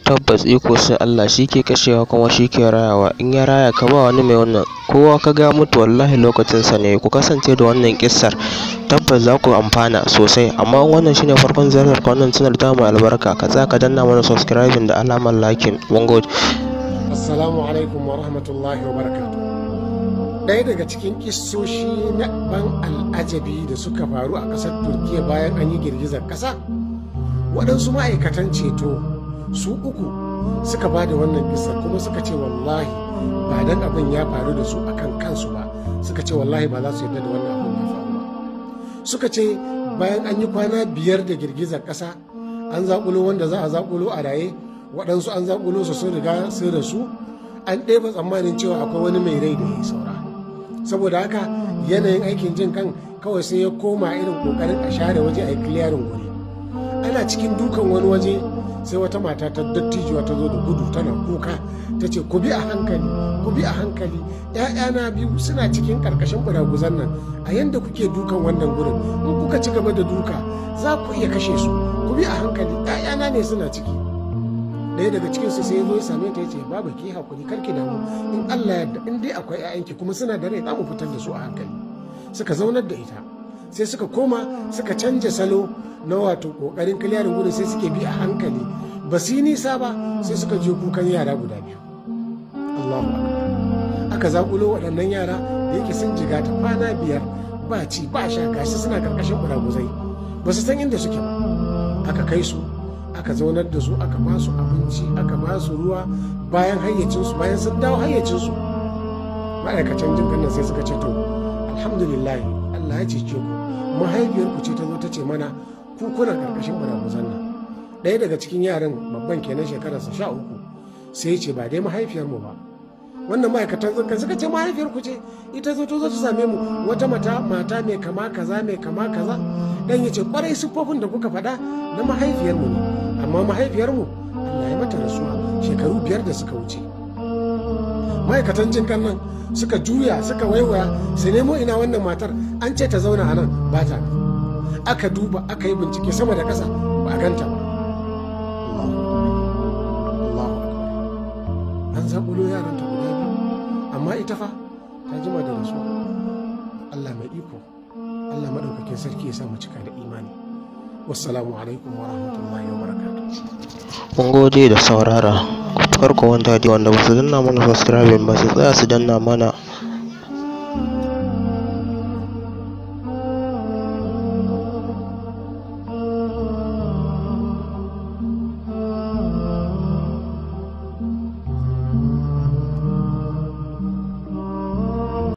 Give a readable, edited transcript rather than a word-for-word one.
Tabbas iko sai Allah, shi ke kashewa kuma shi ke rayawa. In ya raya ka, ba wani mai wannan. Kowa ka ga mutu, wallahi lokacin sa ne. Ku kasance da wannan kissar, tabbas za ku amfana sosai. Amma wannan shine farkon ziyarar ka wannan channel ta mai albarka, ka tsaya ka danna mana subscribing da alamar liking. Mun gode. Assalamu alaikum wa rahmatullahi wa barakatuh. Ɗaya daga cikin kissoshi na ban al'ajabi da suka faru a ƙasar Turkiya bayan an yi girgizar ƙasa, waɗansu ma'aikatan ceto su uku suka ba da wannan kissar, kuma suka ce wallahi ba dan abin ya faru da su akan kansu ba, suka ce wallahi ba za su yarda da wannan abin ya faru ba. Suka ce bayan an yi kwana 5 da girgizar ƙasa, an zaƙulo wanda za a zaƙulo a raye, waɗansu an zaƙulo su sun riga sun rasu, an ɗeba tsammanin cewa akwai wani mai rai da ya yi saura. Saboda haka yanayin aikin jin kan kawai sai ya koma irin ƙoƙarin a share waje, a yi clearing guri. Ana cikin dukan wani waje, sai wata mata ta dattijuwa ta zo da gudu tana kuka, ta ce, "Ku bi a hankali, ku bi a hankali, ‘ya'yana biyu suna cikin ƙarƙashin buraguzan nan. A yanda kuke dukan wannan gurin, in kuka ci gaba da duka za ku iya kashe su. Ku bi a hankali, ‘ya'yana ne suna ciki." Ɗaya daga cikin su sai ya zo ya same ta, ya ce, "Baba, ki hakuri, kar ki damu. In Allah yarda, in dai akwai ‘ya'yanki kuma suna da rai, za mu fitar da su a hankali." Suka zaunar da ita, sai suka koma suka canja salo na wato kokarin clearing gudun, sai suke bi a hankali. Ba su yi nisa ba, sai suka je kukan yara guda biyu. Allahu akbar! Aka zakulo waɗannan yara. Da yake sun jiga ta kwana 5 ba ci ba sha, gashi suna karkashin buraguzai, ba su san inda suke ba. Aka kai su, aka zaunar da su, aka ba su abinci, aka ba su ruwa. Bayan hayyacinsu, bayan sun dawo hayyacinsu, ma'aikatan jin nan sai suka ce, "To, alhamdulillah, Allah ya cece ku. Mahaifiyarku ce ta zo ta ce mana ku kuna karkashin buraguzan nan." Ɗaya daga cikin yaran, babban kenan, shekararsa 13, sai ya ce, "Ba dai mahaifiyarmu ba wannan." Ma'aikatan jinkan suka ce, "Mahaifiyarku ce, ita zo ta zo ta same mu, wata mata mai kama kaza, mai kama kaza." Dan ya ce, "Kwarai, siffofin da kuka faɗa na mahaifiyarmu ne, amma mahaifiyarmu Allah ya mata rasuwa shekaru 5 da suka wuce." Ma'aikatan jinkan nan suka juya, suka waiwaya su nemo ina wannan matar, an ce ta zauna a nan, ba ta. Aka duba, aka yi bincike sama da ƙasa, ba a ganta ba. Allahu akbar! An zaƙulo yaranta guda biyu, amma ita fa ta jima da rasuwa. Allah mai iko! Allah maɗaukakin sarki ya sa mu cika da imani. Wassalamu alaikum wa rahmatullahi wa barakatuh. Mun gode da saurara. Kar ku manta da wanda ba su danna mana subscribing ba, su tsaya su danna mana.